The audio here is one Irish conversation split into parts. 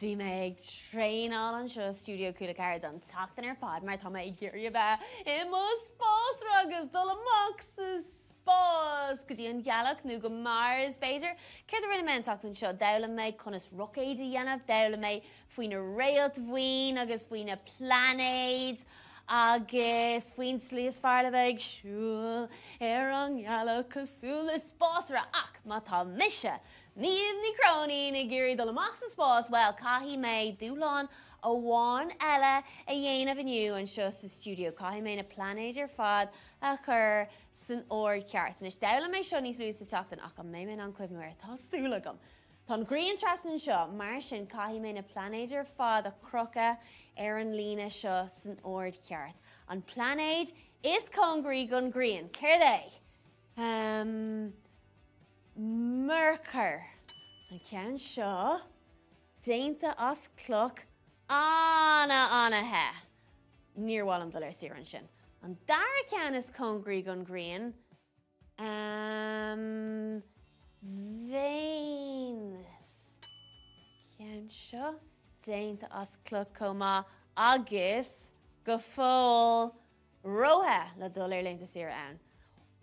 Bhí mé ag traenáil anseo i Stiúideo Cúla 4 don tseachtain ar fad mar tá mé ag iarraidh a bheith i mo spásaire agus dul amach sa spás go dtí an ghealach nó go Mars b'fhéidir. Céard a rinne mé an tseachtain seo? D'fhoghlaim mé conas roicéid a dhéanamh, d'fhoghlaim mé faoi na réaltbhuíon agus faoi na pláinéid agus faoin tslí is fearr le bheith ag siúl ar an ngealach cosúil le spásaire. Ach má tá mise, Niamh Ní Chróinín, ag iarraidh dul amach sa spás, bhuel, caithfidh mé dúshlán amháin eile a dhéanamh inniu anseo sa stiúideo. Caithfidh mé na pláinéid ar fad a chur san ord ceart. Anois, d'fhoghlaim mé seo níos luaithe sa tseachtain ach an mbeidh mé in ann cuimhniú air? Tá súil agam. Tá an ghrian trasna anseo, mar sin caithfidh mé na pláinéid ar fad a chrochadh ar an líne seo san ord ceart. An pláinéad is cóngaraí don ghrian, céard é? Ehm. Mearcair. An ceann seo, déanta as cloch ana-ana-the. Níor mhaith liom dul ar saoire ansin. An dara ceann is cóngaraí don ghrian, Ehm. Véineas. Ceann seo déanta as cloch chomh maith agus go fóill róthe le dul ar laethanta saoire ann.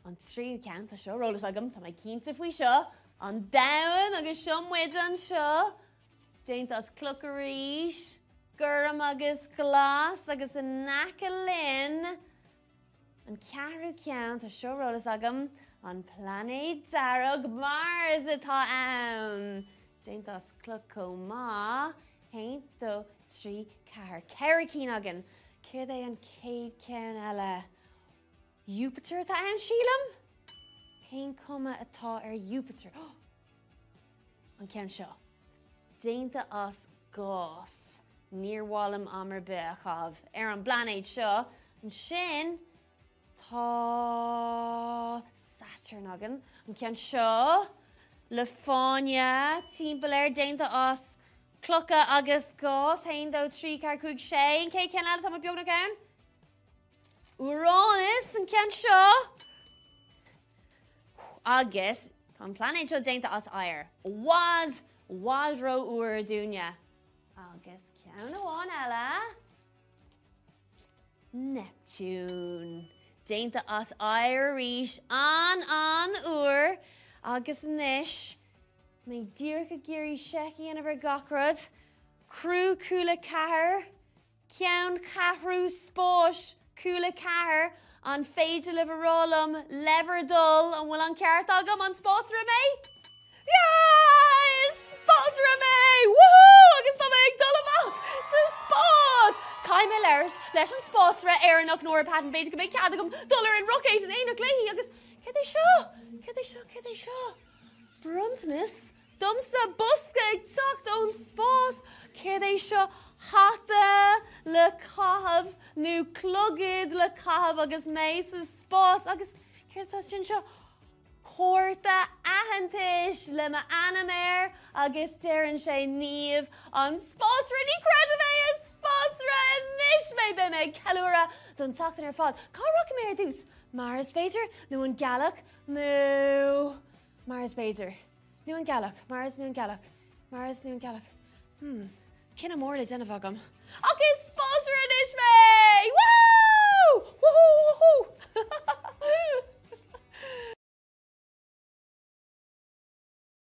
An tríú ceann, tá seo ar eolas agam, tá mé cinnte faoi seo, an domhan agus seo muid anseo, déanta as cloch arís, gorm agus glas agus in aice linn, An ceathrú ceann, tá seo ar eolas agam, an plainéad dearg, Mars atá ann! Déanta as cloch chomh maith. Haon, dó, trí, ceathair. Ceithre cinn againn. Céard é an chéad cheann eile? Jupiter atá ann, sílim? Cén cuma atá ar Jupiter? An ceann seo. Déanta as gás. Níor mhaith liom am ar bith a chaitheamh ar an bplainéad seo. Ansin tá Saturn againn. An ceann seo le fáinne timpeall air déanta as clocha agus gás. 1, 2, 3, 4, 5, 6. An chéad cheann eile tá muid beagnach ann. Úránas, an ceann seo. Agus tá an plainéad seo déanta as oighear. I bhfad, i bhfad ró-fhuar dúinne. Agus ceann amháin eile. Neptune. Déanta as oighear arís. An, an-fhuar. Agus anois, mé díreach ag iarraidh seic a dhéanamh ar gach rud. Criú Cúla 4. Ceanncheathrú Spáis, Cúla 4, An féidir libh a rá liom, le bhur dtoil, an bhfuil an ceart agam, an spásaire mé? Yeah! Is spásaire mé! Woohoo! Agus tá mé ag dul amach sa spás! Caithfidh mé labhairt leis an spásaire Éireannach Nóra Patten, b'fhéidir go mbeidh cead agam dul ar an roicéad in éineacht léi agus céard é seo? Céard é seo? Céard é seo? Bronntanas? Domsa, bosca ag teacht ón spás! Céard é seo? Hata le caitheamh nó clogad le caitheamh agus mé sa spás agus céard atá istigh anseo? Cárta aitheantais le m'ainm air agus deireann sé Niamh an spásaire! Ní chreidim é! Is spásaire anois mé! Beidh mé ag ceiliúradh don tseachtain ar fad. Cá rachaidh mé ar dtús? Mars, b'fhéidir? Nó an ghealach? Nó Mars b'fhéidir. Nó an ghealach. Mars nó an ghealach. Mars nó an ghealach. Hmm. Cinneadh mór le déanamh agam. Ach is spásaire anois mé! Woohoo! Woohoo! Woohoo!